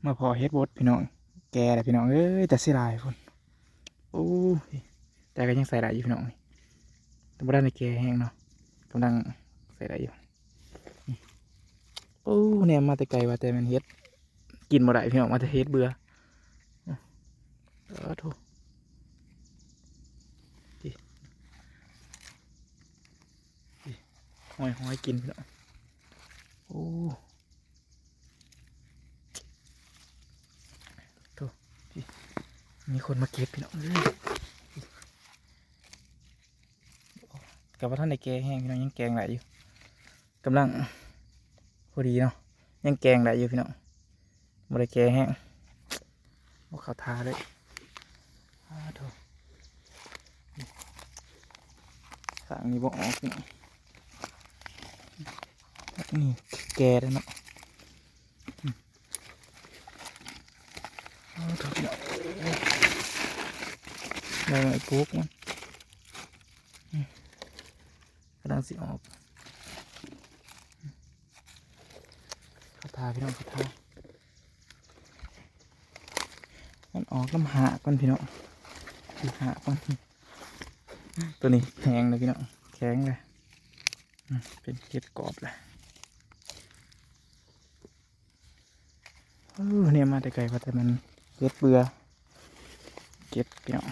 ມາພໍ້ເຫັດບົດພີ່ນ້ອງ ແກ່ແລ້ວພີ່ນ້ອງເອີຍ ແຕ່ເສຍດາຍພຸ້ນ. ໂອ້ຍ ແຕ່ກໍຍັງໃຊ້ໄດ້ຢູ່ພີ່ນ້ອງນີ້ ແຕ່ບໍ່ທັນໄດ້ແກ່ແຮງເນາະ ກຳລັງໃຊ້ໄດ້ຢູ່. ໂອ້ ແນມມາແຕ່ໄກວ່າແຕ່ແມ່ນເຫັດ ກິນບໍ່ໄດ້ພີ່ນ້ອງ ວ່າແຕ່ເຫັດເບື່ອ. ເອີ ໂທ້ ນີ້ ນີ້ ຫ້ອຍໆ ກິນພີ່ນ້ອງ. ໂອ້ ໂທ້ ນີ້ ມີຄົນມາເກັບພີ່ນ້ອງເອີຍ. ກໍບໍ່ທັນໄດ້ແກ່ແຮງພີ່ນ້ອງ ຍັງແກງໄດ້ຢູ່ ກຳລັງພໍດີເນາະ ຍັງແກງໄດ້ຢູ່ພີ່ນ້ອງ ບໍ່ໄດ້ແກ່ແຮງ ບໍ່ເຂົ້າທ່າເລີຍ. ອ້າ ໂທ້ ຂ້າງນີ້ບໍ່ອອກພີ່ນ້ອງ ນີ້ແກ່ແລ້ວເນາະ. ອ້າ ໂທ້ ພີ່ນ້ອງ ໄດ້ໄມ້ປຸກມັນ ອືມ ກຳລັງຊິອອກ ເຂົ້າທ່າພີ່ນ້ອງ ເຂົ້າທ່າ. ມັນອອກນຳຮາກມັນພີ່ນ້ອງ ຮາກມັນ ຕົວນີ້ແຮງເລີຍພີ່ນ້ອງ ແຂງເລີຍ ອືມ ເປັນເຫັດກອບເລີຍ. ເອີ ແນມມາແຕ່ໄກວ່າແຕ່ມັນເຫັດເບື່ອ ເກັບພີ່ນ້ອງ